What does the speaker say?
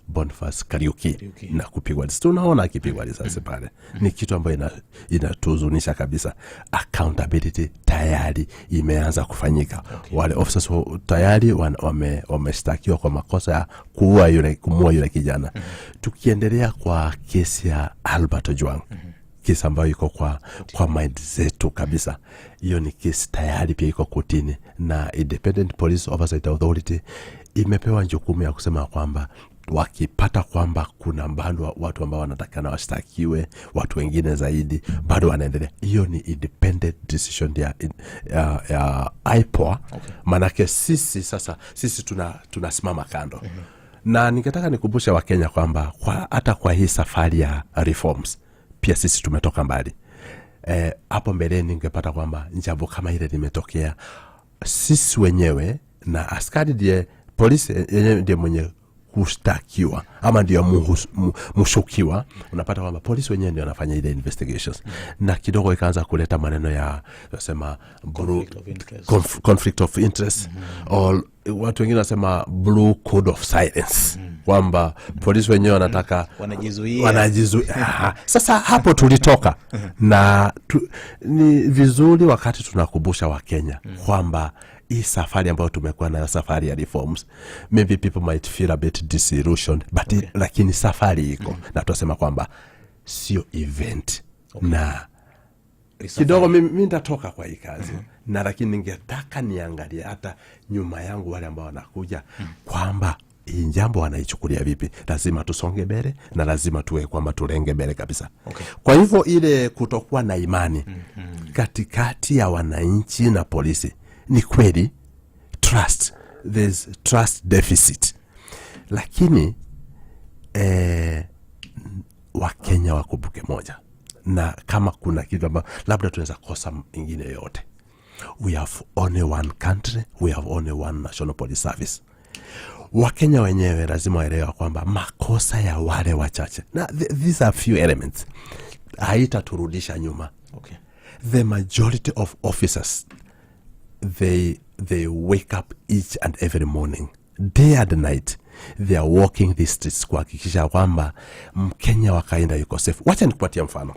Boniface Kariuki, Kariuki. Na kupigwa risasi. Tunaona akipigwa risasi pale, ni kitu ambayo inatuhuzunisha kabisa. Accountability tayari imeanza kufanyika. Wale officers tayari wameshtakiwa kwa makosa ya kuua yule kumuua yule kijana. Tukiendelea kwa kesi ya Albert Ojwang, kesi ambayo iko kwa mind zetu kabisa, hiyo ni kesi tayari pia iko kotini, na Independent Police Oversight Authority imepewa jukumu ya kusema kwamba wakipata kwamba kuna bado watu ambao wanatakana washtakiwe, watu wengine zaidi bado wanaendelea. Hiyo ni independent decision ya IPOA. Manake sisi sasa sisi tunasimama kando. Na ningetaka nikumbushe Wakenya kwamba hata kwa hii safari ya reforms pia sisi tumetoka mbali. Hapo mbeleni ningepata kwamba jambo kama ile limetokea, sisi wenyewe na askari ndiye polisi yenyewe ndiye mwenye kushtakiwa ama ndio mshukiwa, unapata kwamba polisi wenyewe ndio wanafanya ile investigations, na kidogo ikaanza kuleta maneno ya nasema Conflict of interest. Conflict of interest or watu wengine wanasema blue code of silence, kwamba polisi wenyewe wanataka Wanajizuia. Wanajizuia. Ah, sasa hapo tulitoka na ni vizuri wakati tunakumbusha Wakenya kwamba hii safari ambayo tumekuwa nayo, safari ya reforms, maybe people might feel a bit disillusioned, but lakini safari iko na tunasema kwamba sio event na Ni safari. Kidogo mi nitatoka kwa hii kazi na lakini ningetaka niangalie hata nyuma yangu wale ambao wanakuja kwamba hii jambo wanaichukulia vipi. Lazima tusonge mbele na lazima tuwe kwamba tulenge mbele kabisa. Kwa hivyo ile kutokuwa na imani katikati ya wananchi na polisi ni kweli, trust there's trust deficit, lakini Wakenya wakumbuke moja, na kama kuna kitu ambayo labda tunaweza kosa ingine yoyote, we have only one country, we have only one National Police Service. Wakenya wenyewe lazima waelewa kwamba makosa ya wale wachache, na these are few elements, haitaturudisha nyuma. The majority of officers, they wake up each and every morning, day and night, they are walking the streets kuhakikisha kwamba Mkenya wa kawaida yuko safe. Wacha nikupatia mfano.